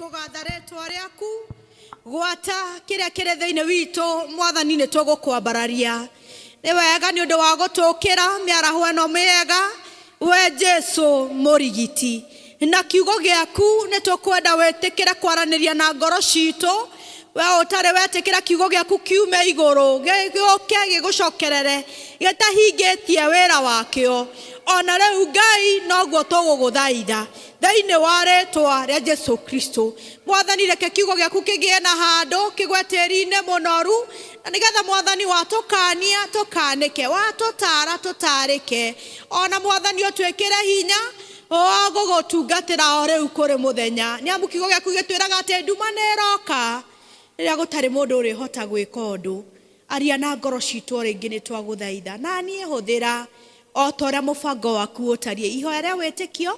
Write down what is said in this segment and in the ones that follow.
Tũkũgatha rĩtwa rĩaku gwata kĩrĩa kĩrĩ thĩinĩ witũ. Mwathani, nĩ tũgũkwambararia. Nĩ wega nĩ ũndũ wa gũtũkĩra mĩaraho ĩno mĩega, we Jesu mũrigiti, na kiugo gĩaku nĩ tũkwenda wĩtĩkĩre kwaranĩria na ngoro citũ. We ũtarĩ wetĩkĩra kiugo gĩaku kiume igũrũ, gĩũke gĩgũcokerere gĩtahingĩtie wĩra wakĩo ona rĩu, Ngai, noguo tũgũgũthaitha thĩinĩ wa rĩtwa rĩa Jesu Kristo. Mwathani, reke kiugo gĩaku kĩgĩe na handũ kĩgwe tĩri-inĩ mũnoru, na nĩgetha, Mwathani, watũkania tũkanĩke, watũtaara tũtaarĩke, ona Mwathani ũtwĩkĩre hinya wa gũgũtungatĩra o rĩu kũrĩ mũthenya, nĩ amu kiugo gĩaku gĩtwĩraga atĩ nduma nĩ ĩroka rĩrĩa gũtarĩ mũndũ ũrĩhota gwĩka ũndũ. Aria na ngoro citũ o rĩngĩ, nĩ twagũthaitha, na niĩ hũthĩra o ta ũrĩa mũbango waku ũtariĩ. Ihoya rĩa wĩtĩkio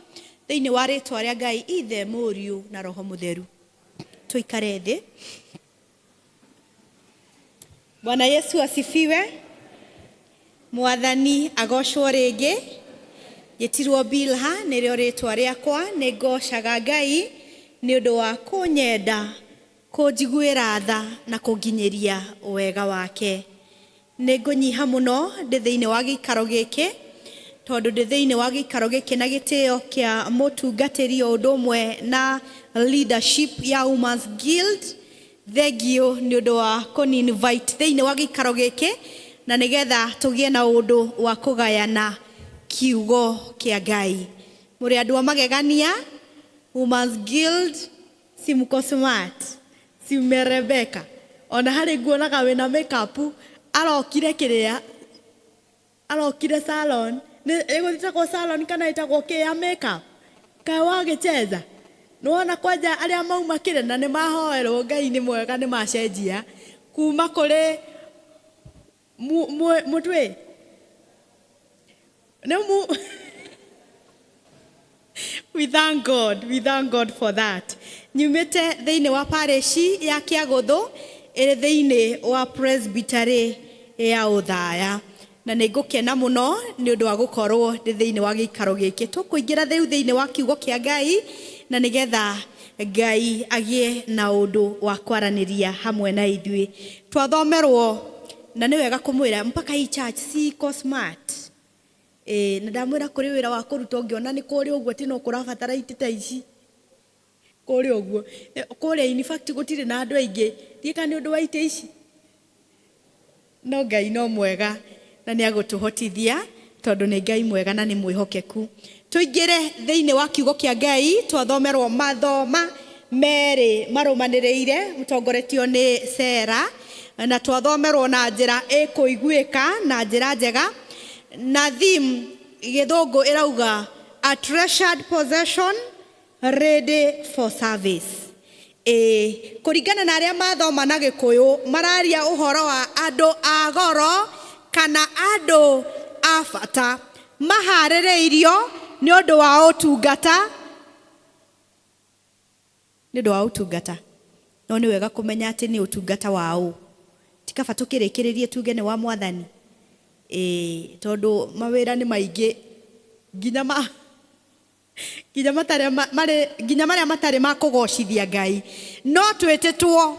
thĩinĩ wa rĩtwa rĩa Ngai Ithe, Mũriũ na Roho Mũtheru. Tũikare thĩ. Bwana Yesu asifiwe. Mwathani agocwo rĩngĩ. Njĩtirwo Bilha nĩrĩo rĩtwa rĩakwa. Nĩ ngocaga Ngai nĩ ũndũ wa kũnyenda, kũnjiguĩra tha na kũnginyĩria wega wake. Nĩ ngũnyiha mũno ndĩ thĩinĩ wa gĩikaro gĩkĩ, tondũ ndĩ thĩinĩ wa gĩikaro gĩkĩ na gĩtĩo kĩa mũtungatĩri o ũndũ ũmwe na leadership ya Women's Guild. Thengiũ nĩ ũndũ wa kũni-invite thĩinĩ wa gĩikaro gĩkĩ, na nĩgetha tũgĩe na ũndũ wa kũgayana kiugo kĩa Ngai. Mũrĩ andũ a magegania, Women's Guild. Si mko smart? Si mmerembeka? Ona harĩ nguonaga wĩna makeup, arokire kĩrĩa, arokire salon, nĩ ĩgũtagwo salon kana ĩtagwo kĩ ya makeup? Kaĩ wagĩcheza? Nĩwona kwanja arĩa mauma kĩrĩa na nĩ mahoerwo, Ngai nĩ mwega, nĩ macenjia kuma kũrĩ mũtwĩ nĩ mu. We thank God, we thank God for that. Nyumĩte thĩinĩ wa parish ya Kĩagũthũ, ĩrĩ thĩinĩ wa presbytery ya Ũthaya, na nĩ ngũkena mũno nĩ ũndũ wa gũkorwo ndĩ thĩinĩ wa gĩikaro gĩkĩ. Tũkũingĩra rĩu thĩinĩ wa kiugo kĩa Ngai, na nĩgetha Ngai agĩe na ũndũ wa kwaranĩria hamwe na ithuĩ. Twathomerwo, na nĩ wega kũmwĩra mpaka hii church si iko smart. Ĩĩ, na ndamwĩra kũrĩ wĩra wa kũruta ũngĩona nĩ kũrĩa ũguo atĩ no kũrabatara itĩ ta ici kũrĩa ũguo. Kũrĩa in fact gũtirĩ na andũ aingĩ, ndiũĩ kana nĩ ũndũ wa itĩ ici, no Ngai no mwega na nĩ agũtũhotithia, tondũ nĩ Ngai mwega na nĩ mwĩhokeku. Tũingĩre thĩinĩ wa kiugo kĩa Ngai. Twathomerwo mathoma merĩ marũmanĩrĩire mũtongoretio nĩ Sera, na twathomerwo na njĩra ĩkũiguĩka na njĩra njega, na theme gĩthũngũ ĩrauga "A treasured possession ready for service". Ĩĩ, kũringana na arĩa mathoma na Gĩkũyũ, mararia ũhoro wa andũ a goro kana andũ a bata maharĩrĩirio nĩ ũndũ wa ũtungata, nĩ ũndũ wa ũtungata. No nĩ wega kũmenya atĩ nĩ ũtungata wa ũ. Ti kaba tũkĩrĩkĩrĩrie tuge nĩ wa Mwathani? Ĩĩ, tondũ mawĩra nĩ maingĩ, nginya ma nginya matarĩ marĩ nginya marĩa matarĩ ma kũgocithia Ngai, no twĩtĩtwo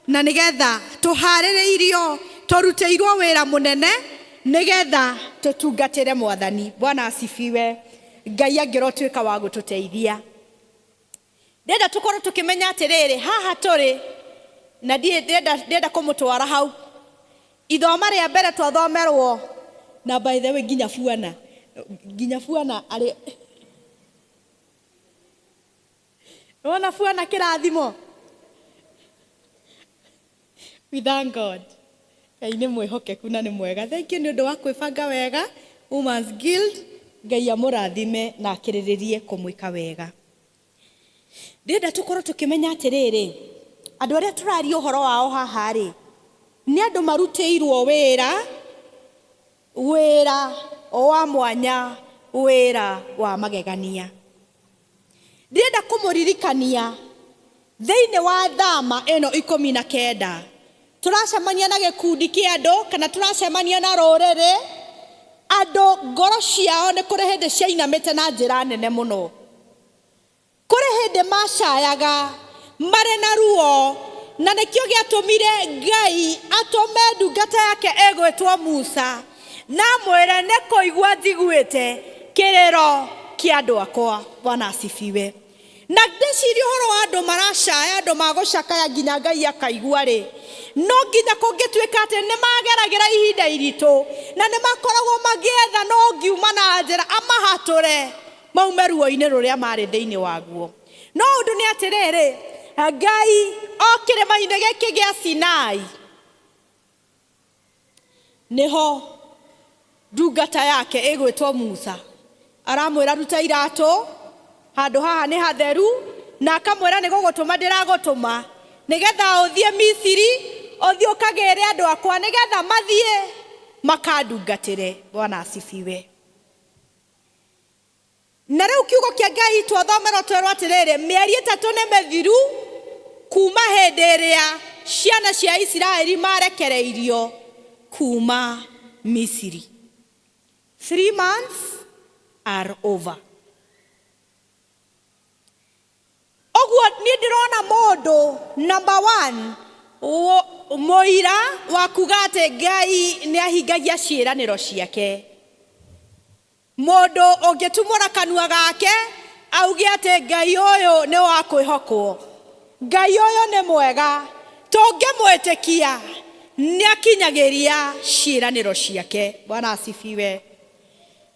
na nĩgetha tũharĩrĩirio, tũrutĩirwo wĩra mũnene nĩgetha tũtungatĩre Mwathani. Bwana asifiwe. Ngai angĩrotuĩka wa gũtũteithia. Ndĩrenda tũkorwo tũkĩmenya atĩrĩrĩ, haha tũrĩ na ndĩrenda kũmũtwara hau ithoma rĩa mbere twathomerwo. Na by the way, nginya buana arĩ wona buana kĩrathimo. We thank God. Ngai nĩ mwĩhokeku na nĩ mwega. Thank you nĩ ũndũ wa kwĩbanga wega, Women's Guild. Ngai amũrathime na akĩrĩrĩrie kũmwĩka wega. Ndĩrenda tũkorwo tũkĩmenya atĩrĩrĩ, andũ arĩa tũraria ũhoro wao haha rĩ, nĩ andũ marutĩirwo wĩra, wĩra wa mwanya, wĩra wa magegania. Ndĩrenda kũmũririkania thĩinĩ wa thama ĩno 19 tũracemania na gĩkundi kĩa andũ, kana tũracemania na rũrĩrĩ, andũ ngoro ciao nĩ kũrĩ hĩndĩ ciainamĩte na njĩra nene mũno. Kũrĩ hĩndĩ macayaga, Marĩ na ruo, na nĩkĩo gĩatũmire Ngai atũme ndungata yake ĩgwĩtwo Musa, na amwĩre nĩ kũigua njiguĩte kĩrĩro kĩa andũ akwa. Bwana asifiwe. Na ndĩcirie ũhoro wa andũ maracaya, andũ magũcakaya nginya Ngai akaigua rĩ, no nginya kũngĩtuĩka atĩ nĩ mageragĩra ihinda iritũ na nĩ makoragwo magĩetha no ngiuma na njĩra amahatũre maume ruo-inĩ rũrĩa marĩ thĩinĩ waguo. No ũndũ nĩ atĩrĩrĩ, Ngai o kĩrĩma-inĩ gĩkĩ gĩa Sinai nĩho ndungata yake ĩgwĩtwo Musa aramwĩra ruta iratũ, handũ haha nĩ hatheru, na akamwĩra nĩ gũgũtũma ndĩragũtũma nĩgetha ũthiĩ Misiri, ũthiĩ ũkagĩre andũ akwa nĩgetha mathiĩ makandungatĩre. Bwana asifiwe. Na rĩu kiugo kĩa Ngai twathomerwo twerwo atĩrĩrĩ, mĩeri 3 nĩ mĩthiru kuma hĩndĩ ĩrĩa ciana cia Isiraeli marekereirio kuma Misiri. 3 months are over. Ũguo niĩ ndĩrona mũndũ number 1 mũira wa kuga atĩ Ngai nĩ ahingagia ciĩranĩro ciake. Mũndũ ũngĩtumũra kanua gake auge atĩ Ngai ũyũ nĩ wa kwĩhokwo, Ngai ũyũ nĩ mwega, tũngĩmwĩtĩkia nĩ akinyagĩria ciĩranĩro ciake. Bwana asifiwe.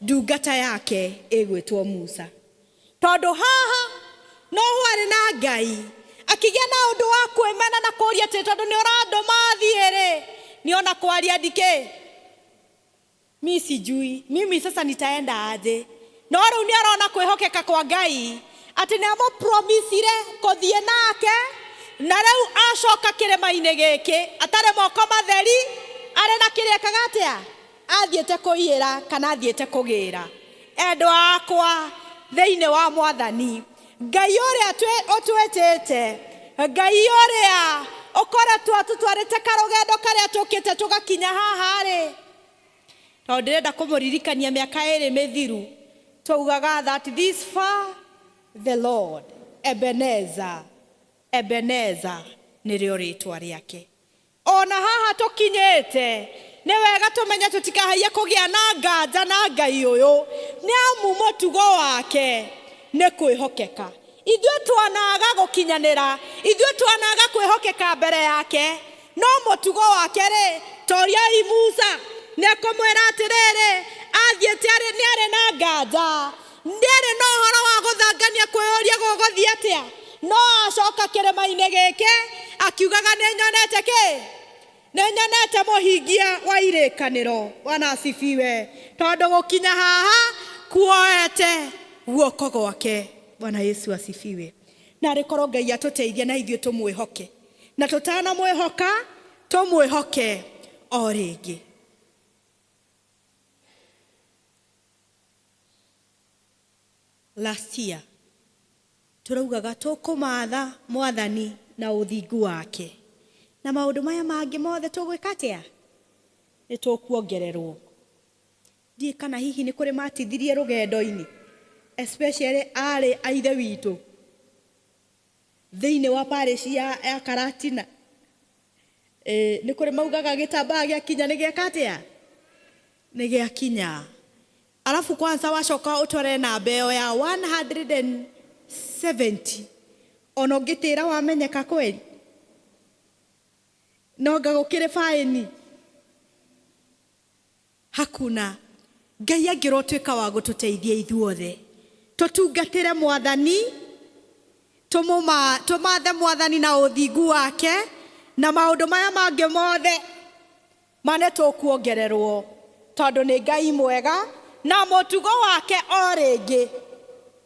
Ndungata yake ĩgwĩtwo Musa, tondũ haha no hwarĩ na Ngai akĩgĩa na ũndũ wa kwĩmena na kũũria atĩ tondũ nĩ ũrandũma thiĩ rĩ, nĩona kwaria ndikĩ mi sijui mimi sasa nitaenda aje. No rĩu nĩ arona kwĩhokeka kwa Ngai atĩ nĩ amũpromisire kũthiĩ nake, na rĩu acoka kĩrĩma-inĩ gĩkĩ atarĩ moko matheri, arĩ na kĩrĩa ekaga atĩa, athiĩte kũiyĩra kana athiĩte kũgĩra. Endwa akwa thĩinĩ wa Mwathani, Ngai ũrĩa ũtwĩtĩte, Ngai ũrĩa ũkoretwo atũtwarĩte karũgendo karĩa tũkĩte tũgakinya haha rĩ, tondũ ndĩrenda kũmũririkania mĩaka 2 mĩthiru twaugaga that this far the Lord, Ebenezer, Ebenezer nĩrĩo rĩtwa rĩake. Ona haha tũkinyĩte nĩ wega tũmenye tũtikahaiye kũgĩa na nganja na Ngai ũyũ, nĩ amu mũtugo wake nĩ kwĩhokeka. Ithuĩ twanaga gũkinyanĩra, ithuĩ twanaga kwĩhokeka mbere yake, no mũtugo wake rĩ, toriai Musa nĩ ekũmwĩra atĩrĩrĩ, athiĩte arĩ nĩ arĩ na nganja, nĩ arĩ na ũhoro wa gũthangania kwĩyũria gũgũthiĩ atĩa, no acoka kĩrĩma-inĩ gĩkĩ akiugaga nĩ nyonete kĩ, nĩ nyonete mũhingia wa irĩkanĩro. Bwana asifiwe. Tondũ gũkinya haha kuoete guoko gwake. Bwana Yesu asifiwe. Na arĩ korwo Ngai atũteithie na ithuĩ tũmwĩhoke, na tũtanamwĩhoka tũmwĩhoke o rĩngĩ. Last year tũraugaga tũkũmatha Mwathani na ũthingu wake, na maũndũ maya mangĩ mothe tũgwĩka atĩa, nĩ tũkuongererwo. Ndiĩ kana hihi nĩ kũrĩ matithirie rũgendo-inĩ, especially arĩ a ithe witũ thĩinĩ wa parish ya Karatina. Nĩ kũrĩ maugaga gĩtambaya gĩakinya nĩ gĩeka atĩa, nĩ gĩakinya. Alafu kwanza wacoka ũtware namba ĩyo ya 170, ona ũngĩtĩra wamenyeka kweli, no ngagũkĩrĩ faĩni hakuna. Ngai angĩrotuĩka wa gũtũteithia ithuothe tũtungatĩre Mwathani, tũmathe Mwathani na ũthingu wake, na maũndũ maya mangĩ mothe mane tũkuongererwo, tondũ nĩ Ngai mwega na mũtugo wake o rĩngĩ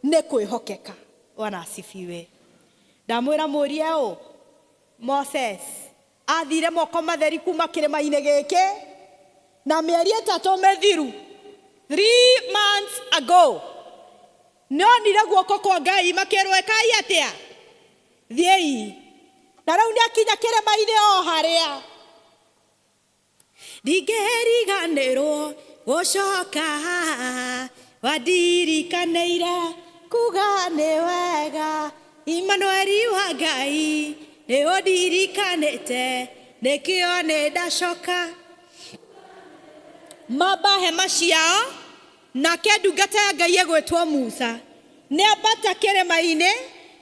nĩ kwĩhokeka. Bwana asifiwe. Ndamwĩra mũrie ũũ, Moses athire moko matheri kuma kĩrĩma-inĩ gĩkĩ na mĩeri 3 mĩthiru, 3 months ago, nĩonire guoko kwa Ngai makĩrwo ĩkai atĩa, thiĩi. Na rĩu nĩakinya kĩrĩma-inĩ o harĩa ndingĩriganĩrwo gũcoka, wandirikaneire kuga nĩ wega. Imanueli wa Ngai nĩ ũndirikanĩte nĩkĩo nĩ ndacoka. Mamba hema ciao, nake ndungata ya Ngai ĩgwĩtwo Musa nĩ ambata kĩrĩma-inĩ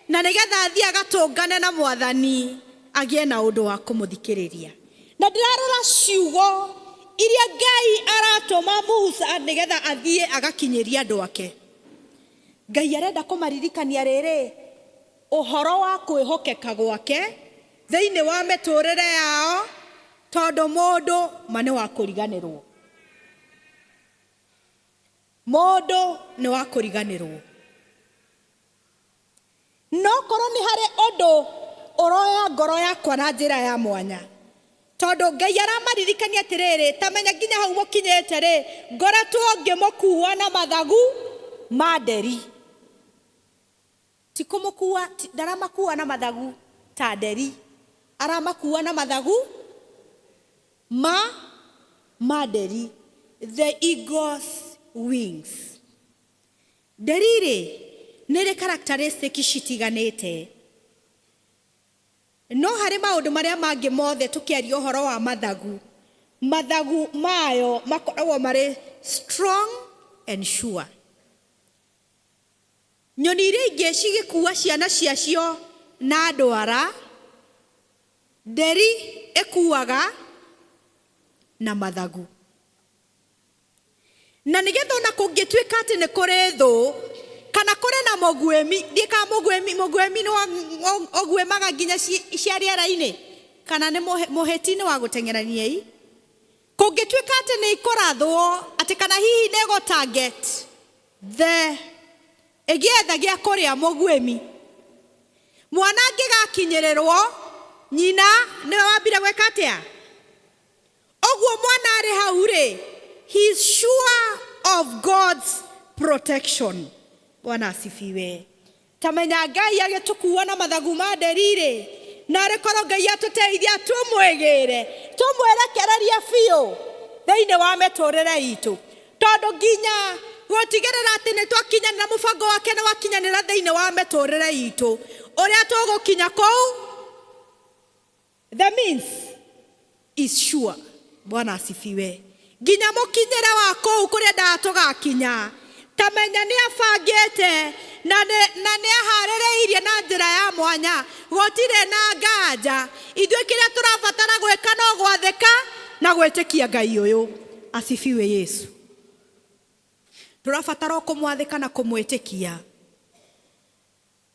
na nĩgetha athiĩ agatũngane na Mwathani, agĩe na ũndũ wa kũmũthikĩrĩria. Na ndĩrarora ciugo iria Ngai aratũma Musa nĩgetha athiĩ agakinyĩria andũ ake. Ngai arenda kũmaririkania rĩrĩ, ũhoro wa kwĩhokeka gwake thĩinĩ wa mĩtũrĩre yao, tondũ mũndũ ma nĩ wa kũriganĩrwo. Mũndũ nĩ wa kũriganĩrwo. No korwo nĩ harĩ ũndũ ũroya ngoro yakwa na njĩra ya mwanya, tondũ Ngai aramaririkania atĩrĩrĩ, ta menya nginya hau mũkinyĩte rĩ, ngoretwo ngĩmũkua na mathagu ma nderi. Ti kũmũkua, ndaramakua na mathagu ta nderi, aramakua na mathagu ma nderi, the eagle's wings. Nderi rĩ, nĩ ĩrĩ characteristic citiganĩte, no harĩ maũndũ marĩa mangĩ mothe tũkĩaria ũhoro wa mathagu, mathagu mayo makoragwo marĩ strong and sure. Nyoni iria ingĩ cigĩkua ciana ciacio na ndwara, nderi ĩkuaga na mathagu. Na nĩgetha ona kũngĩtuĩka atĩ nĩ kũrĩ thũ kana kũrĩ na mũguĩmi, ndiĩ kana mũguĩmi, mũguĩmi nĩ ũguĩmaga nginya cia rĩera-inĩ, kana nĩ mũhĩti nĩ wa gũteng'erania i. Kũngĩtuĩka atĩ nĩ ikũrathwo, atĩ kana hihi nĩ ĩgũ target the ĩgĩetha gĩa kũrĩa mũguĩmi, mwana angĩgakinyĩrĩrwo, nyina nĩwe wambire gwĩka atĩa? Ũguo mwana arĩ hau rĩ, he is sure of God's protection. Bwana asifiwe. Ta menya Ngai agĩtũkua na mathagu ma nderi rĩ, na arĩ korwo Ngai atũteithia tũmwĩgĩre, tũmwerekererie biũ thĩinĩ wa mĩtũrĩre itũ, tondũ nginya gũtigĩrĩra atĩ nĩ twakinyanĩra mũbango wake nĩ wakinyanĩra thĩinĩ wa mĩtũrĩre itũ, ũrĩa tũgũkinya kũu, the means is sure. Bwana asifiwe. Nginya mũkinyĩre wa kũu kũrĩa endaga tũgakinya, ta menya nĩ abangĩte na nĩ aharĩrĩirie na njĩra ya mwanya, gũtirĩ na nganja. Ithuĩ kĩrĩa tũrabatara gwĩka no gwathĩka na gwĩtĩkia Ngai ũyũ. Asifiwe Yesu. Tũrabatara o kũmwathĩka na kũmwĩtĩkia.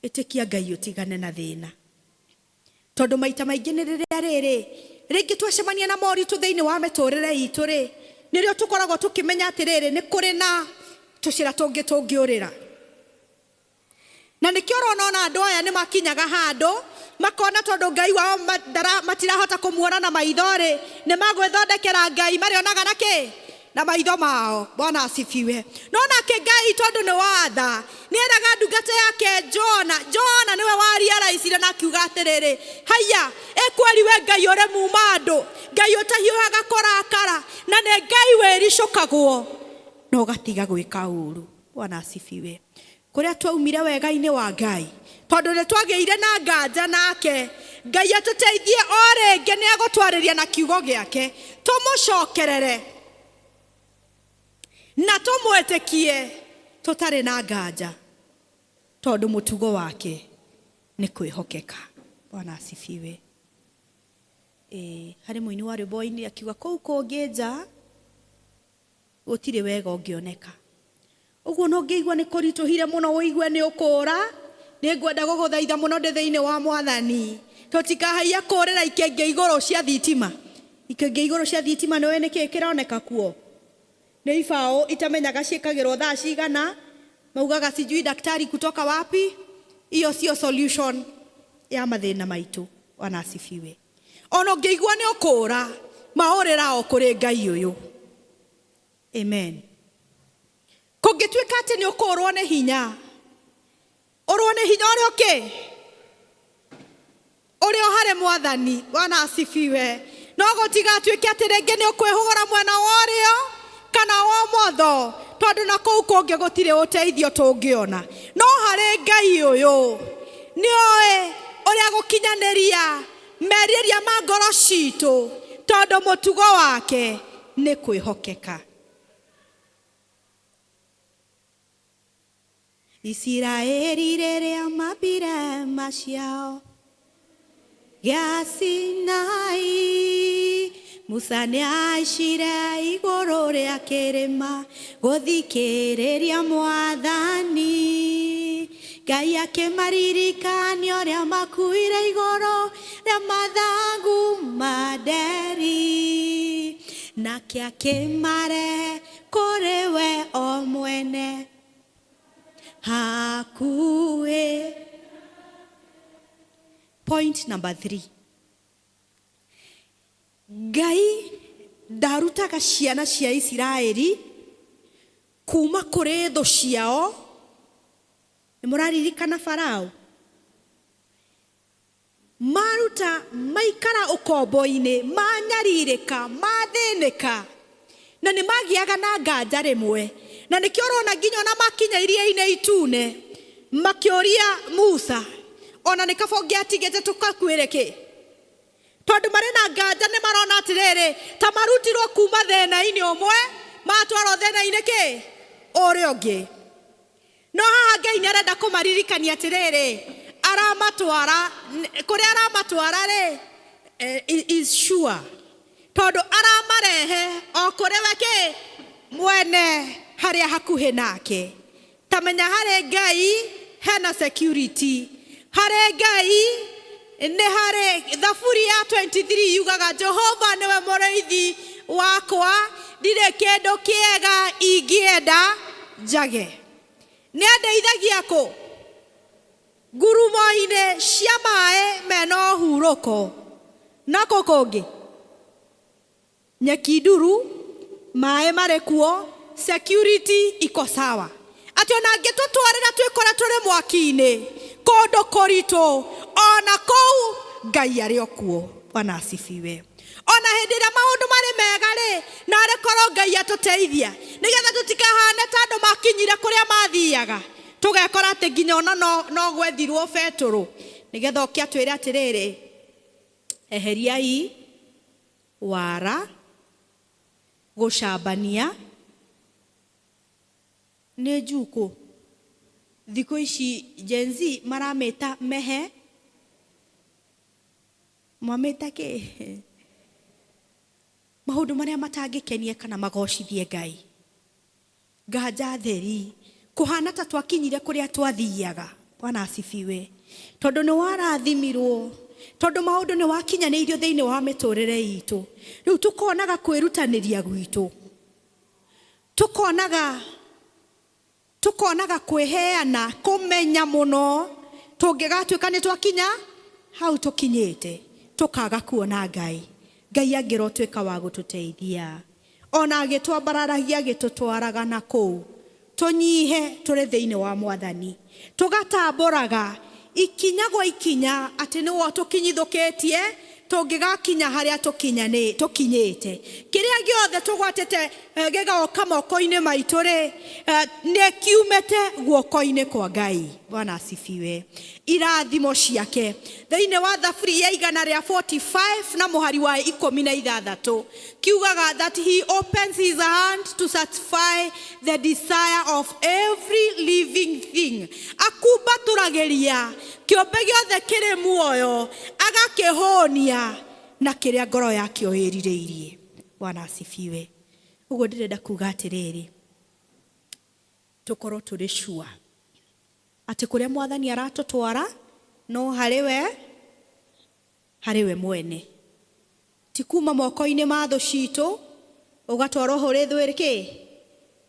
Ĩtĩkia Ngai ũtigane na thĩna, tondũ maita maingĩ nĩ rĩrĩa rĩrĩ rĩngĩ twacemania na moritũ thĩinĩ wa mĩtũrĩre itũ rĩ, nĩrĩo tũkoragwo tũkĩmenya atĩrĩrĩ, nĩ kũrĩ na tũcĩra tũngĩ tũngĩũrĩra. Na nĩkĩo ũrona ona andũ aya nĩ makinyaga handũ makona tondũ Ngai wao matirahota kũmuona na maitho rĩ, nĩ magwĩthondekera Ngai marĩonaga na kĩ? Na maitho mao. Bwana asifiwe. No nake Ngai tondũ nĩ watha, nĩ eraga ndungata yake Jona. Jona nĩwe warealize na akiuga atĩrĩrĩ, haiya, ĩkweri we Ngai ũrĩ muma andũ, Ngai ũtahiũhaga kũrakara, na nĩ Ngai wĩricũkagwo na ũgatiga gwĩka ũru. Bwana asifiwe. Kũrĩa twaumire wega-inĩ wa Ngai, tondũ nĩ twagĩire na nganja nake, Ngai atũteithie o rĩngĩ nĩ egũtwarĩria na kiugo gĩake, tũmũcokerere na tũmwĩtĩkie tũtarĩ na nganja, tondũ mũtugo wake nĩ kwĩhokeka. Bwana asifiwe. Harĩ mũini wa rwĩmbo wainire akiuga kũu kũngĩ nja gũtirĩ wega ũngĩoneka. Ũguo no ngĩigua nĩ kũritũhire mũno ũigue nĩ ũkũũra, nĩ ngwenda gũgũthaitha mũno ndĩ thĩinĩ wa Mwathani, tũtikahaiye kũũrĩra ikĩngĩ igũrũ cia thitima. Ikĩngĩ igũrũ cia thitima nĩ ũĩ nĩkĩ kĩroneka kuo? Nĩ ibaũ itamenyaga ciĩkagĩrwo thaa cigana, maugaga sijui daktari kutoka wapi. Iyo sio solution ya mathĩna maitũ. Bwana asifiwe. Ona ũngĩigua nĩ ũkũũra, maũrĩra o kũrĩ Ngai ũyũ. Amen. Kũngĩtuĩka atĩ nĩ ũkũũrwo nĩ hinya, ũrwo nĩ hinya ũrĩa ũkĩ? Ũrĩa o harĩ Mwathani. Bwana asifiwe. No gũtigatuĩke atĩ rĩngĩ nĩ ũkwĩhũgũra mwena wa ũrĩo kana wa ũmotho, tondũ na kũu kũngĩ gũtirĩ ũteithio tũngĩona. No harĩ Ngai ũyũ, Nĩ oĩ ũrĩa gũkinyanĩria merirĩria ma ngoro citũ, tondũ mũtugo wake nĩ kwĩhokeka. Isiraeli rĩrĩa mambire hema ciao gĩa Sinai, Musa nĩahaicire igũrũ rĩa kĩrĩma gũthikĩrĩria Mwathani. Ngai akĩmaririkania ũrĩa makuire igũrũ rĩa mathagu ma nderi, nake akĩmarehe kũrĩ we o mwene hakuhĩ. Point number 3. Ngai ndarutaga ciana cia Isiraeli kuma kũrĩ thũ ciao. Nĩ mũraririkana Farao? Maruta maikara ũkombo-inĩ, manyarirĩka, mathĩnĩka, na nĩ magĩaga na nganja rĩmwe. Na nĩkĩo ũrona nginya ona makinya iria-inĩ itune makĩũria Musa, ona nĩ kaba ũngĩatigĩte tũkakuĩre kĩ? Tondũ marĩ na nganja, nĩ marona atĩrĩrĩ, ta marutirwo kuma thĩna-inĩ ũmwe matwarwo thĩna-inĩ kĩ ũrĩa ũngĩ. No haha Ngai nĩ arenda kũmaririkania atĩrĩrĩ, aramatwara kũrĩa aramatwara rĩ, is sure, tondũ aramarehe o kũrĩ we kĩ mwene, harĩa hakuhĩ nake. Ta menya harĩ Ngai hena security, harĩ Ngai nĩ harĩ. Thaburi ya 23 yugaga, Jehova nĩwe mũrĩithi wakwa, ndirĩ kĩndũ kĩega ingĩenda njage. Nĩ andeithagia kũ ngurumo-inĩ cia maĩ mena ũhurũko, na kũ kũngĩ nyeki nduru, maĩ marĩ kuo, security iko sawa. Atĩ ona angĩtũtwarĩra twĩkore tũrĩ mwaki-inĩ kũndũ kũritũ, ona kũu Ngai arĩ o kuo. Bwana asifiwe. Ona hĩndĩ ĩrĩa maũndũ marĩ mega rĩ, narĩ korwo Ngai atũteithia nĩgetha tũtikahane ta andũ makinyire kũrĩa mathiaga, tũgekora atĩ nginya ona no gwethirwo betũrũ nĩgetha oke atwĩre atĩrĩrĩ, eheriai wara, gũcambania nĩ njukũ. Thikũ ici Gen Z maramĩta mehe, mwamĩta kĩ? Maũndũ marĩa matangĩkenia kana magocithie Ngai, nganja theri, kũhana ta twakinyire kũrĩa twathiaga. Bwana asifiwe. Tondũ nĩ warathimirwo, tondũ maũndũ nĩ wakinyanĩirio thĩinĩ wa mĩtũrĩre itũ, rĩu tũkonaga kwĩrutanĩria gwitũ, tũkonaga kwĩheana, kũmenya mũno, tũngĩgatuĩka nĩ twakinya hau tũkinyĩte, tũkaga kuona Ngai. Ngai angĩrotuĩka wa gũtũteithia, ona agĩtwambararagia, agĩtũtwaraga na kũu, tũnyihe tũrĩ thĩinĩ wa Mwathani, tũgatambũraga ikinya gwa ikinya, atĩ nĩwe tũkinyithũkĩtie tũngĩgakinya harĩa tũkinyĩte. Kĩrĩa gĩothe tũgwatĩte gĩgoka moko-inĩ maitũ rĩ, nĩ kiumĩte guoko-inĩ kwa Ngai. Bwana asifiwe. Irathimo ciake thĩinĩ wa Thaburi ya 145 na mũhari wa 16 kiugaga that he opens his hand to satisfy the desire of every living thing. Akumbatũragĩria kĩũmbe gĩothe kĩrĩ muoyo, agakĩhũnia na kĩrĩa ngoro yakĩo ĩrirĩirie. Bwana asifiwe. Ũguo ndĩrenda kuga atĩrĩrĩ, tũkorwo tũrĩ sure atĩ kũrĩa Mwathani aratũtwara no harĩ we, harĩ we mwene, ti kuma moko-inĩ ma thũ citũ ũgatwarwo hũrĩ thũ ĩrĩ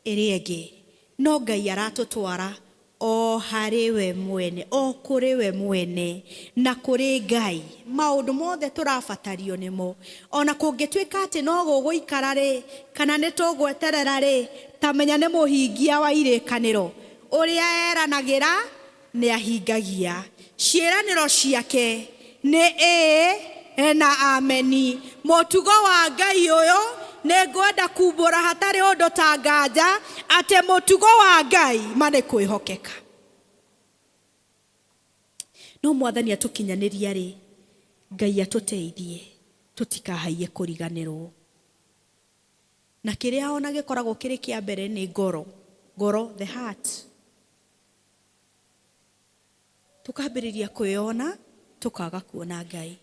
ĩrĩa ĩngĩ, no Ngai aratũtwara o harĩ we mwene, o kũrĩ we mwene. Na kũrĩ Ngai maũndũ mothe tũrabatario nĩmo, ona kũngĩtuĩka atĩ no gũgũikara rĩ, kana nĩ tũgweterera rĩ, ta menya nĩ mũhingia wa irĩkanĩro. Ũrĩa eranagĩra nĩ ahingagia. Ciĩranĩro ciake nĩ ĩĩ na ameni. Mũtugo wa Ngai ũyũ nĩ ngwenda kumbũra hatarĩ ũndũ ta nganja atĩ mũtugo wa Ngai ma nĩ kwĩhokeka. No Mwathani atũkinyanĩria rĩ, Ngai atũteithie tũtikahaiye kũriganĩrwo. Na kĩrĩa ona gĩkoragwo kĩrĩ kĩa mbere nĩ ngoro, ngoro, the heart. Tũkambĩrĩria kwĩyona, tũkaga kuona Ngai.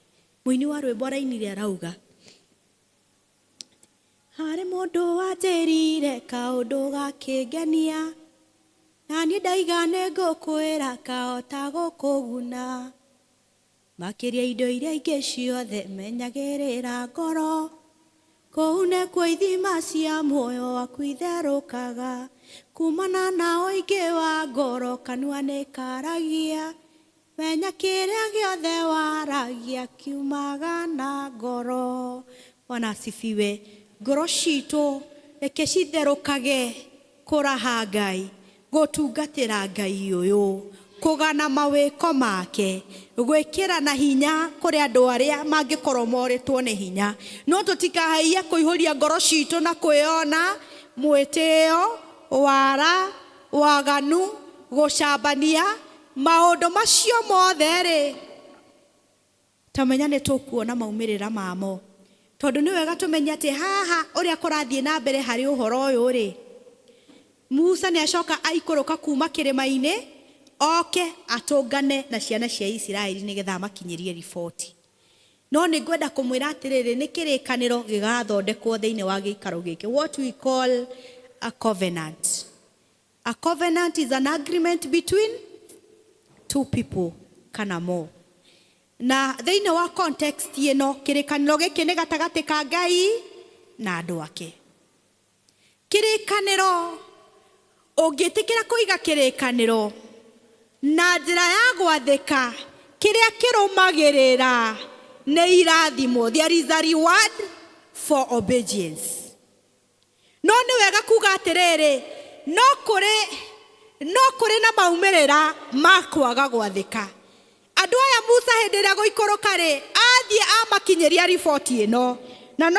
Mũini wa rwĩmbo arainire arauga, harĩ mũndũ wanjĩrire kaũndũ gakĩngenia, na niĩ ndaiga nĩngũkwĩra kahota gũkũguna. Makĩria indo iria ingĩ ciothe menyagĩrĩra ngoro, kũu nĩkuo ithima cia muoyo waku itherũkaga. Kumana na ũingĩ wa ngoro kanua nĩkaragia, menya kĩrĩa gĩothe waragia kiumaga na ngoro. Bwana asifiwe. Ngoro citũ reke citherũkage kũraha Ngai, gũtungatĩra Ngai ũyũ, kũgana mawĩko make, gwĩkĩra na hinya kũrĩ andũ arĩa mangĩkorwo morĩtwo nĩ hinya. No tũtikahaiye kũihũria ngoro citũ na kwĩyona, mwĩtĩo, wara, waganu, gũcambania, maũndũ macio mothe rĩ, ta menya nĩ tũkuona maumĩrĩra mamo. Tondũ nĩ wega tũmenye atĩ haha ũrĩa kũrathiĩ na mbere harĩ ũhoro ũyũ rĩ, Musa nĩ acoka aikũrũka kuma kĩrĩma-inĩ, oke atũngane na ciana cia Isiraeli nĩgetha amakinyĩrie riboti. No nĩ ngwenda kũmwĩra atĩrĩrĩ, nĩ kĩrĩkanĩro gĩgathondekwo thĩinĩ wa gĩikaro gĩkĩ, what we call a covenant. A covenant is an agreement between two people kana more. Na thĩinĩ wa context ĩno, kĩrĩkanĩro gĩkĩ nĩ gatagatĩ ka Ngai na andũ ake. Kĩrĩkanĩro, ũngĩtĩkĩra kũiga kĩrĩkanĩro na njĩra ya gwathĩka, kĩrĩa kĩrũmagĩrĩra nĩ irathimo. There is a reward for obedience. No nĩ wega kuga atĩrĩrĩ, no kũrĩ na maumĩrĩra ma kwaga gwathĩka. Andũ aya Musa hĩndĩ ĩrĩa gũikũrũka rĩ, athiĩ amakinyĩria riboti ĩno, na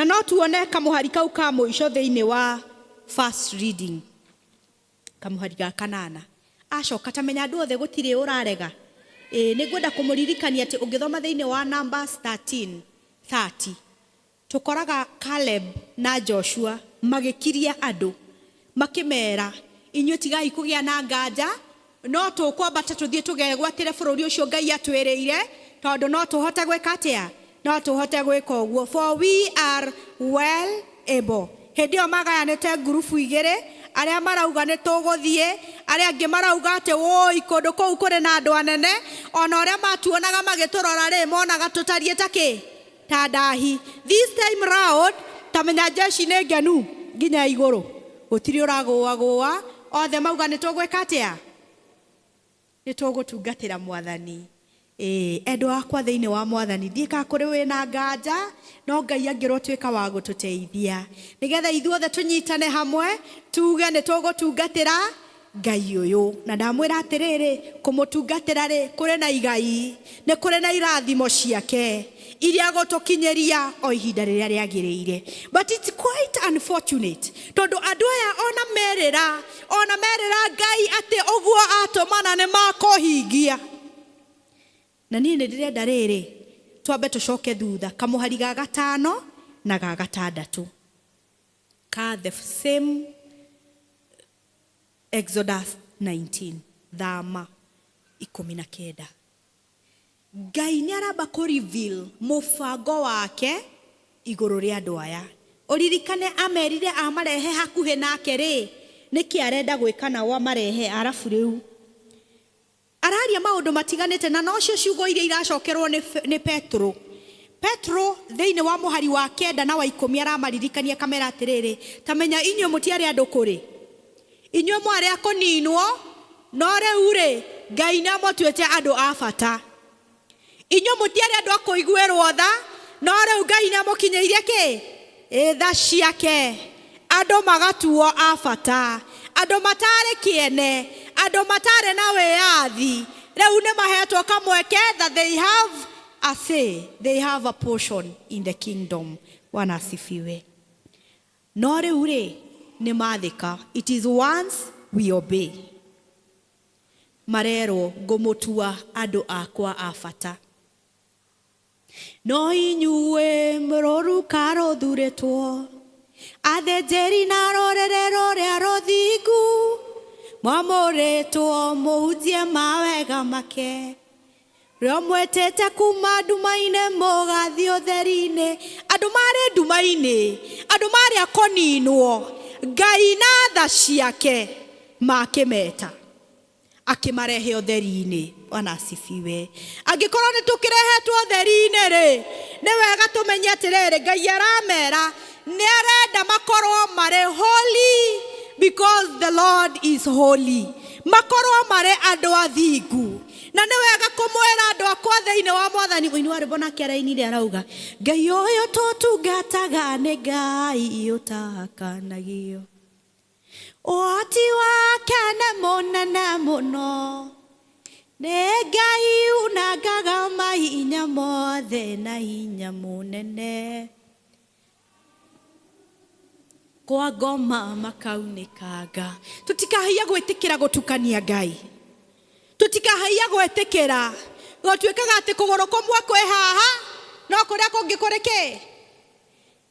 no tuone kamũhari kau ka mũico thĩinĩ wa first reading, kamũhari ga kanana. Acoka ta menya andũ othe gũtirĩ ũrarega. Ĩĩ, nĩ ngwenda kũmũririkania atĩ ũngĩthoma thĩinĩ wa Numbers 13:30, tũkoraga Caleb na Joshua magĩkiria andũ makĩmera, inyuĩ tigai kũgĩa na nganja, no tũkwambata tũthiĩ tũgegwatĩre bũrũri ũcio Ngai atwĩrĩire, tondũ no tũhote gwĩka atĩa? No tũhote gwĩka ũguo, for we are well able. Hĩndĩ ĩyo magayanĩte ngurubu igĩrĩ, arĩa marauga nĩ tũgũthiĩ, arĩa angĩ marauga atĩ wũi, kũndũ kũu kũrĩ na andũ anene, ona ũrĩa matuonaga magĩtũrora rĩ, monaga tũtariĩ ta kĩ? Ta ndahi. This time round, ta menya jeshi nĩ ngenu nginya igũrũ, gũtirĩ ũragũagũa, othe mauga nĩ tũgwĩka atĩa? Nĩ tũgũtungatĩra Mwathani. Ĩĩ, endwa akwa thĩinĩ wa Mwathani, ndiĩ kana kũrĩ wĩna nganja, no Ngai angĩrwo tuĩka wa gũtũteithia nĩgetha ithuothe tũnyitane hamwe tuge nĩ tũgũtungatĩra Ngai ũyũ. Na ndamwĩra atĩrĩrĩ, kũmũtungatĩra rĩ, kũrĩ na igai, nĩ kũrĩ na irathimo ciake iria gũtũkinyĩria o ihinda rĩrĩa rĩagĩrĩire. But it's quite unfortunate, tondũ andũ aya ona merĩra Ngai atĩ ũguo atũmana nĩ makũhingia. Na niĩ nĩ ndĩrenda rĩrĩ, twambe tũcoke thutha kamũhari ga gatano na ga gatandatũ ka the same Exodus 19, thama 19. Ngai nĩ aramba kũ reveal mũbango wake igũrũ rĩa andũ aya. Ũririkane amerire amarehe hakuhĩ nake rĩ, nĩkĩ arenda gwĩka nao amarehe? Arabu rĩu araria maũndũ matiganĩte, na nocio ciugo iria iracokerwo nĩ Petro. Petro thĩinĩ wa mũhari wa 9 na wa 10 aramaririkania kamera atĩrĩrĩ, ta menya inyuĩ mũtiarĩ andũ kũrĩ, inyuĩ mwarĩ a kũninwo, no rĩu rĩ, Ngai nĩ amũtuĩte andũ a bata. Inyuĩ mũtiarĩ andũ a kũiguĩrwo tha, no rĩu Ngai nĩ amũkinyĩirie kĩ tha ciake, andũ magatuo a bata. Andũ matarĩ kĩene, andũ matarĩ na wĩyathi, rĩu nĩ mahetwo kamweke that they have a say, they have a portion in the kingdom. Bwana asifiwe. No rĩu rĩ, nĩ mathĩka. It is once we obey. Marerwo ngũmũtua andũ akwa a bata. No inyuĩ mũrũruka rũthurĩtwo, athĩnjĩri na rũrĩrĩ rũrĩa rũthingu, mwamũrĩtwo mũhunjie mawega make. Rĩo mwĩtĩte kuma nduma-inĩ mũgathiĩ ũtheri-inĩ. Andũ marĩ nduma-inĩ, andũ marĩ a kũninwo, Ngai na tha ciake makĩmeta, akĩmarehe ũtheri-inĩ. Bwana asifiwe. Angĩkorwo nĩ tũkĩrehetwo ũtheri-inĩ rĩ, nĩ wega tũmenye atĩrĩrĩ, Ngai aramera nĩ arenda makorwo marĩ holy because the Lord is holy, makorwo marĩ andũ athingu. Na nĩ wega kũmwĩra andũ akwa thĩinĩ wa Mwathani, mũini wa rwĩmbo nake arainire arauga, Ngai ũyũ tũtungataga nĩ Ngai ũtakanagio, ũhoti wake nĩ mũnene mũno, nĩ Ngai unangaga mahinya mothe na hinya mũnene, kwa ngoma makaunĩkanga. Tũtikahaiya gwĩtĩkĩra gũtukania Ngai, tũtikahaiya gwĩtĩkĩra gũtuĩkaga atĩ kũgũrũ kũmwe kwĩ haha no kũrĩa kũngĩ kũrĩ kĩ.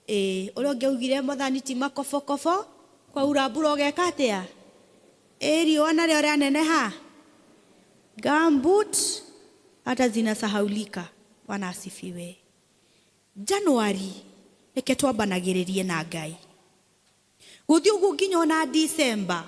Ĩĩ, ũrĩa ũngĩ augire Mwathani ti makobokobo, kwaura mbura ũgeka atĩa? Ĩ riũa narĩo rĩaneneha, gumboot hata zinasahaulika. Bwana asifiwe. January reke twambanagĩrĩrie na Ngai gũthiĩ ũguo nginya ona December,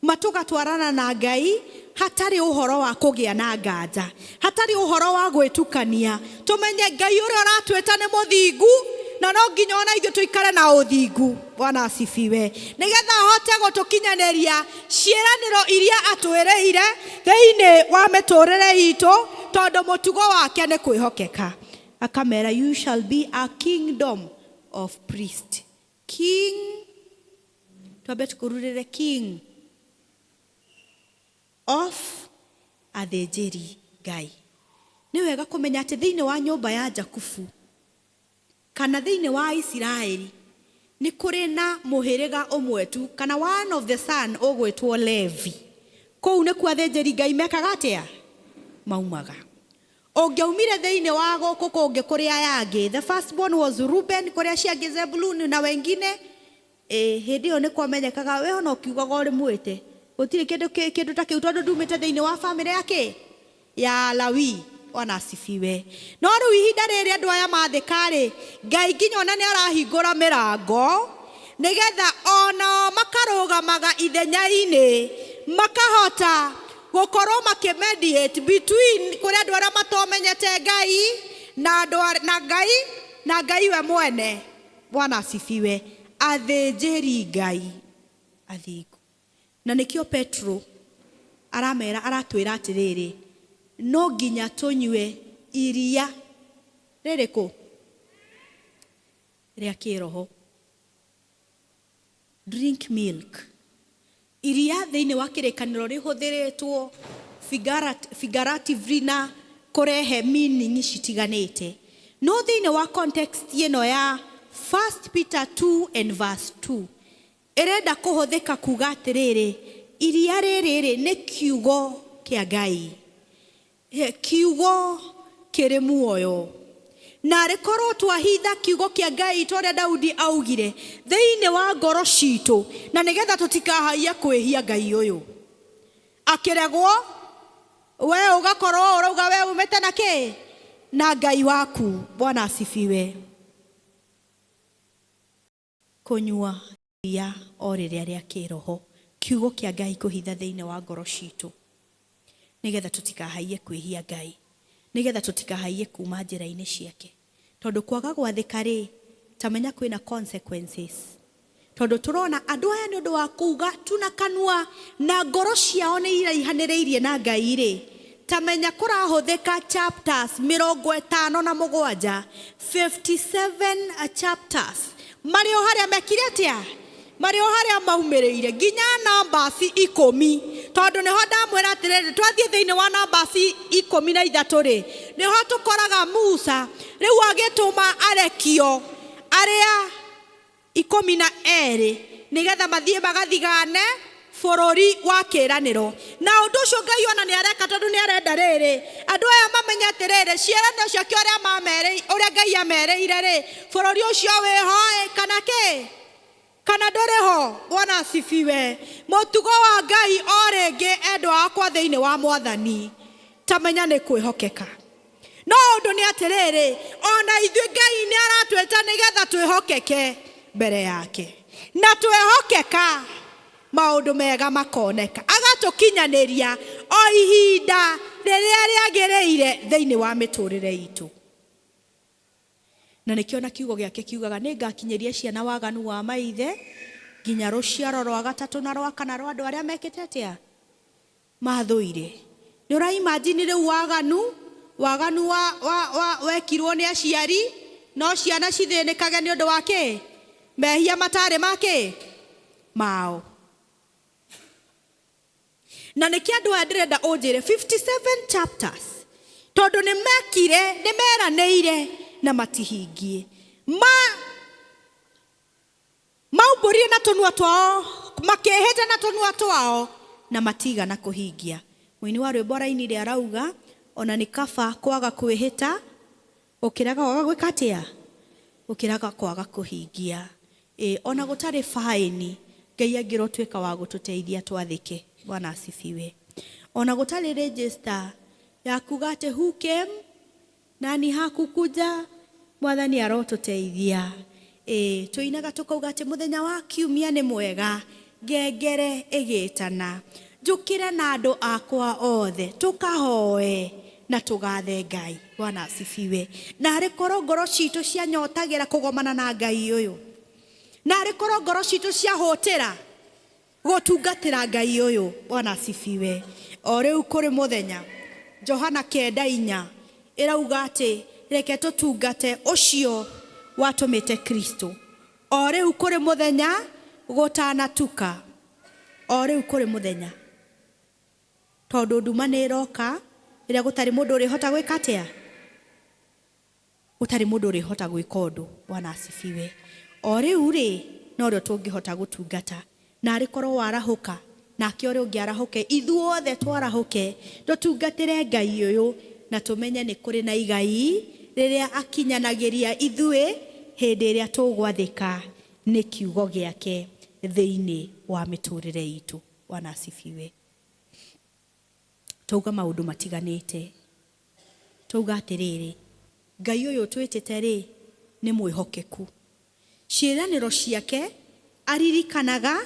matũgatwarana na Ngai hatarĩ ũhoro wa kũgĩa na nganja, hatarĩ ũhoro wa gwĩtukania. Tũmenye Ngai ũrĩa ũratwĩta nĩ mũthingu, na no nginya ona ithuĩ tũikare na ũthingu. Bwana asifiwe. Nĩgetha ahote gũtũkinyanĩria ciĩranĩro iria atwĩrĩire thĩinĩ wa mĩtũrĩre itũ, tondũ mũtugo wake nĩ kwĩhokeka. Akamera, you shall be a kingdom of priest. King, twambe tũkũrurĩre king of athĩnjĩri Ngai. Nĩ wega kũmenya atĩ thĩinĩ wa nyũmba ya Jakubu kana thĩinĩ wa Isiraeli nĩ kũrĩ na mũhĩrĩga ũmwe tu, kana one of the son ũgwĩtwo Levi. Kũu nĩkuo athĩnjĩri Ngai mekaga atĩa? Maumaga. Ũngĩaumire thĩinĩ wa gũkũ kũngĩ kũrĩ aya angĩ, the first born was Reuben, kũrĩ acio angĩ Zebulun na wengine. Ĩ hĩndĩ ĩyo nĩ kwamenyekaga we ona ũkiugaga ũrĩ mwĩte gũtirĩ kĩndũ kĩndũ ta kĩu, tondũ ndumĩte thĩinĩ wa famĩlĩ ya kĩ ya Lawi. Bwana asifiwe. No rĩu ihinda rĩrĩ andũ aya mathĩka rĩ, Ngai nginya ona nĩ arahingũra mĩrango nĩgetha onao makarũgamaga ithenya-inĩ, makahota gũkorwo makĩmediate between kũrĩ andũ arĩa matomenyete Ngai na andũ na Ngai na Ngai we mwene. Bwana asifiwe. Athĩnjĩri Ngai athingu. Na nĩkĩo Petro aramera, aratwĩra atĩrĩrĩ, no nginya tũnyue iria rĩrĩkũ rĩa kĩroho. Drink milk. Iria thĩinĩ wa kĩrĩkanĩro rĩhũthĩrĩtwo figuratively na kũrehe meaning citiganĩte, no thĩinĩ wa context ĩno ya 1 Peter 2 and verse 2 ĩrenda kũhũthĩka kuga atĩrĩrĩ, iria rĩrĩ rĩ nĩ kiugo kĩa Ngai, kiugo kĩrĩ muoyo. Na rĩkorwo twahitha kiugo kĩa Ngai ta ũrĩa Daudi augire thĩinĩ wa ngoro citũ, na nĩgetha tũtikahaiye kwĩhia Ngai ũyũ akĩregwo, we ũgakorwo ũrauga we umĩte na kĩ na Ngai waku. Bwana asifiwe. Kũnyua iria o rĩrĩa rĩa kĩroho, kiugo kĩa Ngai kũhitha thĩinĩ wa ngoro citũ, nĩgetha tũtikahaiye kwĩhia Ngai, nĩgetha tũtikahaiye kuma njĩra-inĩ ciake, tondũ kwaga gwathĩka rĩ, tamenya kwĩna consequences. Tondũ tũrona andũ aya nĩ ũndũ wa kuga tu na kanua na ngoro ciao nĩ iraihanĩrĩirie na Ngai rĩ, tamenya kũrahũthĩka chapters 57, 57 chapters, marĩ o harĩa mekire atĩa, marĩ o harĩa maumĩrĩire nginya Numbers 10, tondũ nĩho ndamwĩra atĩrĩrĩ, twathiĩ thĩinĩ wa Numbers 13 rĩ, nĩho tũkoraga Musa rĩu agĩtũma arekio arĩa 12 nĩgetha mathiĩ magathigane. Bũrũri wa kĩĩranĩro. Na ũndũ ũcio Ngai ona nĩ areka tondũ nĩ arenda rĩrĩ andũ aya mamenye atĩrĩrĩ, ciĩranĩro ciake ũrĩa mamerĩ, ũrĩa Ngai amerĩire rĩ, bũrũri ũcio wĩho ĩ kana kĩ kana ndũrĩ ho. Bwana asifiwe. Mũtugo wa Ngai o rĩngĩ, endwa akwa thĩinĩ wa Mwathani, tamenya nĩ kwĩhokeka. No ũndũ nĩ atĩrĩrĩ, ona ithuĩ Ngai nĩ aratwĩta nĩgetha twĩhokeke mbere yake, na twehokeka maũndũ mega makoneka, agatũkinyanĩria o ihinda rĩrĩa rĩagĩrĩire thĩinĩ wa mĩtũrĩre itũ. Na nĩkĩo na kiugo gĩake kiugaga, nĩ ngakinyĩria ciana waganu wa maithe nginya rũciaro rwa gatatũ na rwa kana rwa andũ arĩa mekĩte atĩa, mathũire. Nĩ ũraimagine rĩu waganu wa wekirwo nĩ aciari, no ciana cithĩnĩkage nĩ ũndũ wa kĩ? Mehia matarĩ ma kĩ mao. Na nĩkĩo andũ aya ndĩrenda ũnjĩre 57 chapters, tondũ nĩ mekire, nĩ meranĩire na matihingie. Ma maumbũrire na tũnua twao, makĩhĩta na tũnua twao na matigana kũhingia. Mũini wa rwĩmbo arainire arauga ona nĩ kaba kwaga kwĩhĩta gũkĩraga kwaga gwĩka atĩa, gũkĩraga kwaga kũhingia. Ĩ ona gũtarĩ faĩni, Ngai angĩrotuĩka wa gũtũteithia twathĩke. Bwana asifiwe. Ona gũtarĩ register ya kuga atĩ who came nani hakukuja, Mwathani arotũteithia. Ĩ tũinaga tũkauga atĩ mũthenya wa kiumia nĩ mwega, ngengere ĩgĩtana, njũkĩre na andũ akwa othe tũkahoe na tũgathe Ngai. Bwana asifiwe. Na arĩ korwo ngoro citũ cianyotagĩra kũgomana na Ngai ũyũ, na arĩ korwo ngoro citũ ciahũtĩra gũtungatĩra Ngai ũyũ. Bwana asifiwe. O rĩu kũrĩ mũthenya, Johana 9:4 ĩrauga atĩ reke tũtungate ũcio watũmĩte Kristo. O rĩu kũrĩ mũthenya gũtanatuka, o rĩu kũrĩ mũthenya, tondũ nduma nĩ ĩroka ĩrĩa gũtarĩ mũndũ ũrĩhota gwĩka atĩa, gũtarĩ mũndũ ũrĩhota gwĩka ũndũ. Bwana asifiwe. O rĩu rĩ, norĩo tũngĩhota gũtungata. Na arĩ korwo warahũka nake ũrĩa ũngĩ arahũke, ithuothe twarahũke tũtungatĩre Ngai ũyũ, na tũmenye nĩ kũrĩ na igai rĩrĩa akinyanagĩria ithuĩ hĩndĩ ĩrĩa tũgwathĩka nĩ kiugo gĩake thĩinĩ wa mĩtũrĩre itũ. Bwana asifiwe. Twauga maũndũ matiganĩte, twauga atĩrĩrĩ, Ngai ũyũ twĩtĩte rĩ nĩ mwĩhokeku, ciĩranĩro ciake aririkanaga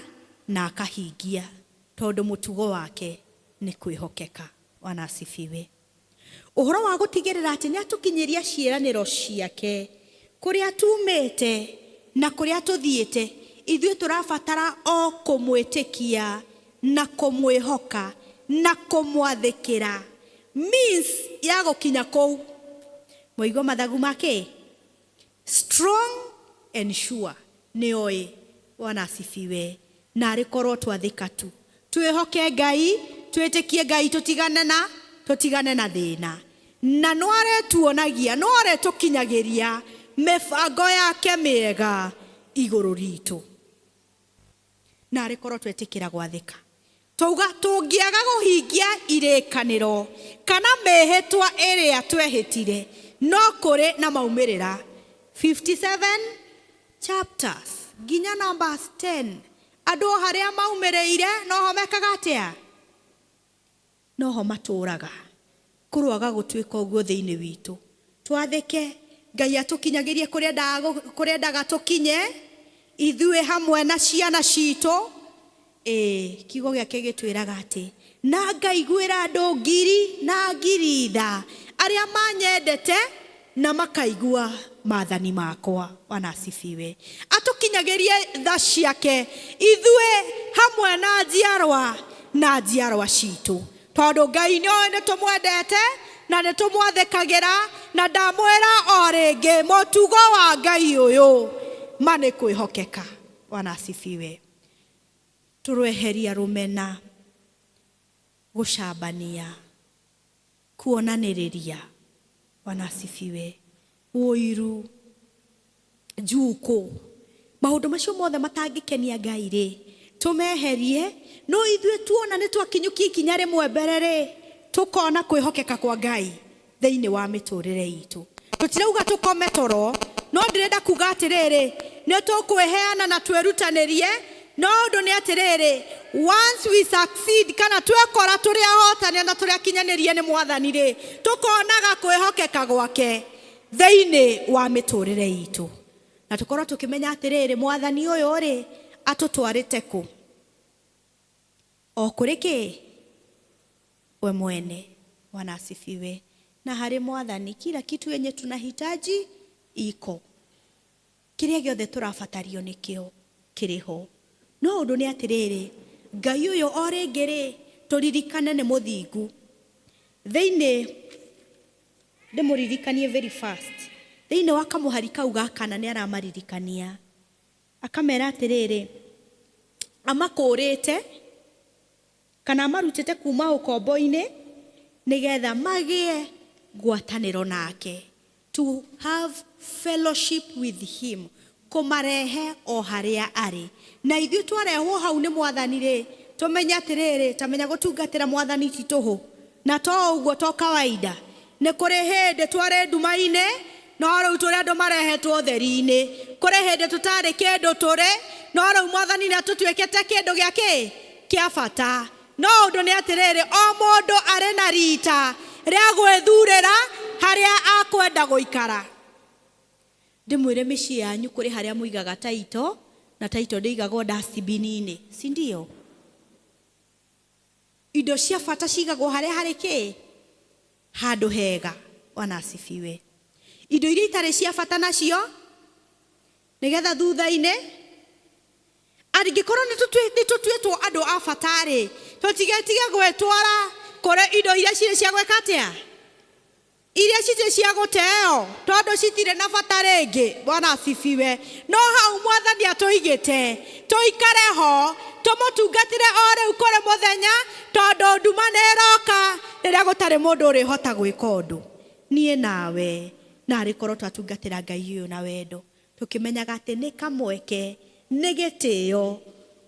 na akahingia, tondũ mũtugo wake nĩ kwĩhokeka. Bwana asifiwe. Ũhoro wa gũtigĩrĩra atĩ nĩ atũkinyĩria ciĩranĩro ciake kũrĩa tumĩte na kũrĩa tũthiĩte, ithuĩ tũrabatara o kũmwĩtĩkia na kũmwĩhoka na kũmwathĩkĩra. Means ya gũkinya kũu, mwaigua mathagu make strong and sure nĩ oĩ. Bwana asifiwe. Na arĩ korwo twathĩka tu, twĩhoke Ngai, twĩtĩkie Ngai, tũtigane na thĩna, na no aretuonagia, no aretũkinyagĩria mĩbango yake mĩega igũrũ ritũ. Na arĩ korwo twetĩkĩra gwathĩka. Twauga tũngĩaga kũhingia irĩkanĩro kana mĩhĩtwa ĩrĩa twehĩtire, no kũrĩ na maumĩrĩra. 57 chapters nginya Numbers 10, andũ o harĩa maumĩrĩire noho mekaga atĩa, noho matũraga. Kũroaga gũtuĩka ũguo thĩinĩ witũ. Twathĩke, Ngai atũkinyagĩrie kũrĩa endaga tũkinye ithuĩ hamwe na ciana citũ. Ĩĩ, kiugo gĩake gĩtwĩraga atĩ na ngaiguĩra andũ ngiri na ngiri tha arĩa manyendete na makaigua maathani makwa. Bwana asifiwe. Atũkinyagĩrie tha ciake ithuĩ hamwe na njiarwa na njiarwa citũ, tondũ Ngai nĩ oĩ nĩ tũmwendete na nĩ tũmwathĩkagĩra. Na ndamwĩra o rĩngĩ, mũtugo wa Ngai ũyũ ma nĩ kwĩhokeka. Bwana asifiwe. Tũrweheria rũmena, gũcambania, kuonanĩrĩria. Bwana asifiwe. Ũiru, njukũ, maũndũ macio mothe matangĩkenia Ngai rĩ. Tũmeherie, no ithuĩ tuona nĩ twakinyũkia ikinya rĩmwe mbere rĩ, tũkona kwĩhokeka kwa Ngai thĩinĩ wa mĩtũrĩre itũ. Tũtirauga tũkome toro, no ndĩrenda kuga atĩrĩrĩ, nĩ tũkwĩheana na twĩrutanĩrie, no ũndũ nĩ atĩrĩrĩ, once we succeed kana twekora tũrĩ ahotania na tũrĩ akinyanĩrie nĩ Mwathani rĩ, tũkonaga kwĩhokeka gwake thĩinĩ wa mĩtũrĩre itũ, na tũkorwo tũkĩmenya atĩrĩrĩ, Mwathani ũyũ rĩ atũtwarĩte kũ o kũrĩ kĩ we mwene. Bwana asifiwe. Na harĩ Mwathani kila kitu yenye tunahitaji iko, kĩrĩa gĩothe tũrabatario nĩkĩo kĩrĩ ho. No ũndũ nĩ atĩrĩrĩ, Ngai ũyũ o rĩngĩ rĩ, tũririkane nĩ mũthingu. Thĩinĩ ndĩmũririkanie very fast, thĩinĩ wa kamũhari kau ga kana nĩ aramaririkania akamera atĩrĩrĩ, amakũrĩte kana amarutĩte kuma ũkombo-inĩ nĩgetha magĩe ngwatanĩro nake, to have fellowship with him, kũmarehe o harĩa arĩ. Na ithuĩ twarehwo hau nĩ Mwathani rĩ, tũmenye atĩrĩrĩ, tamenya gũtungatĩra Mwathani ti tũhũ, na to ũguo to kawaida. Nĩ kũrĩ hĩndĩ twarĩ nduma-inĩ, no rĩu tũrĩ andũ marehetwo ũtheri-inĩ. Kũrĩ hĩndĩ tũtarĩ kĩndũ tũrĩ, no rĩu Mwathani nĩ atũtuĩkĩte kĩndũ gĩa kĩ kĩa bata. No ũndũ nĩ atĩrĩrĩ, o mũndũ arĩ na rita rĩa gwĩthurĩra harĩa akwenda gũikara. Ndĩmwĩre mĩciĩ yanyu kũrĩ harĩa mũigaga taito, na taito ndĩigagwo dustbin-inĩ, si ndio? Indo cia bata cigagwo harĩa harĩ kĩ handũ hega. Bwana asifiwe. Indo iria itarĩ cia bata nacio nĩgetha thutha-inĩ angĩkorwo nĩ tũtuĩtwo andũ a bata rĩ, tũtigetige gwĩtwara kũrĩ indo iria cirĩ cia gwĩka atĩa, iria citirĩ cia gũteo tondũ citirĩ na bata rĩngĩ. Bwana asifiwe. No hau Mwathani atũigĩte tũikare ho, tũmũtungatĩre o rĩu kũrĩ mũthenya, tondũ nduma nĩ ĩroka rĩrĩa gũtarĩ mũndũ ũrĩhota gwĩka ũndũ. Niĩ nawe narĩ korwo twatungatĩra Ngai ũyũ na wendo, tũkĩmenyaga atĩ nĩ kamweke, nĩ gĩtĩo,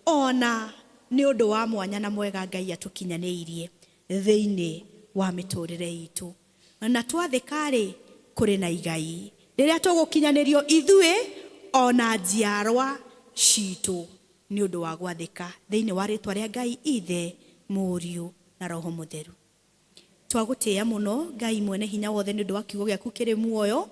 ona nĩ ũndũ wa mwanya na mwega Ngai atũkinyanĩirie thĩinĩ wa mĩtũrĩre itũ. Na twathĩka-rĩ, kũrĩ na igai rĩrĩa tũgũkinyanĩrio ithuĩ ona njiarwa citũ nĩ ũndũ wa gwathĩka thĩinĩ wa rĩtwa rĩa Ngai Ithe, Mũriũ na Roho Mũtheru. Twagũtĩĩa mũno Ngai mwene hinya wothe nĩ ũndũ wa kiugo gĩaku kĩrĩ muoyo.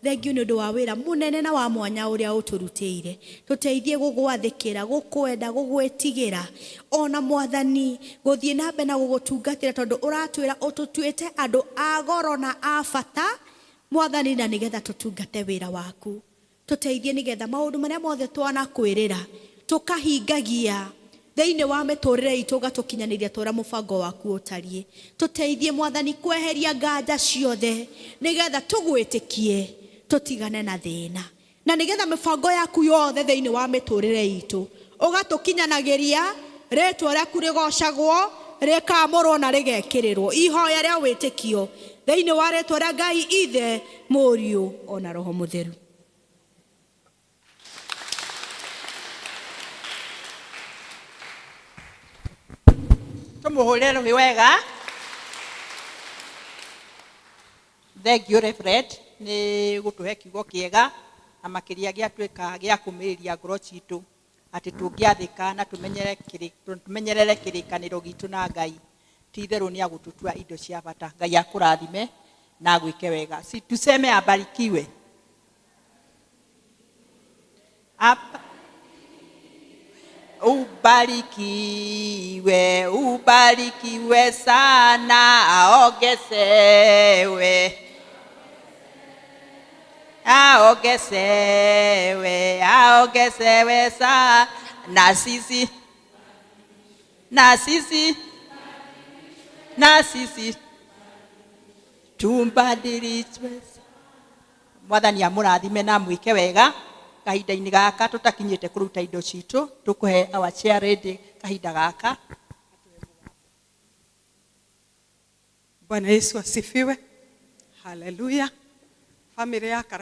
Thengiũ nĩ ũndũ wa wĩra mũnene na wa mwanya ũrĩa ũtũrutĩire. Tũteithie gũgwathĩkĩra, gũkwenda, gũgwĩtigĩra, ona Mwathani gũthiĩ na mbere na gũgũtungatĩra, tondũ ũratwĩra ũtũtuĩte andũ a goro na a bata Mwathani, na nĩgetha tũtungate wĩra waku. Tũteithie nĩgetha maũndũ marĩa mothe twanakwĩrĩra tũkahingagia thĩinĩ wa mĩtũrĩre itũ, ũgatũkinyanĩria ta ũrĩa mũbango waku ũtariĩ. Tũteithie Mwathani kweheria nganja ciothe nĩgetha tũgwĩtĩkie, tũtigane na thĩna, na nĩgetha mĩbango yaku yothe thĩinĩ wa mĩtũrĩre itũ ũgatũkinyanagĩria, rĩtwa rĩaku rĩgocagwo, rĩkamũrwo na rĩgekĩrĩrwo. Ihoya rĩa wĩtĩkio thĩinĩ wa rĩtwa rĩa Ngai Ithe, Mũriũ ona Roho Mũtheru. Tumuhurire ruhi wega. Thank you Reverend nĩ gũtũhe kiugo kĩega na makĩria gĩatuĩka gĩa kũmĩrĩria ngoro citũ atĩ tũngĩathĩka na tũmenyerere kĩrĩkanĩro gitũ na Ngai, ti itherũ nĩ agũtũtua indo cia bata. Ngai akũrathime na agwĩke wega. Si tuseme abarikiwe. Ubarikiwe, ubarikiwe sana, aongezewe, aongezewe, aongezewe sana, na sisi, na sisi, na sisi tumbadilishwe. Mwathani amũrathime na amwĩke wega. Kahinda-inĩ gaka tũtakinyĩte kũruta indo citũ, tũkũhe our chair lady kahinda gaka. Bwana Yesu asifiwe. Haleluya. Familia ya Karani.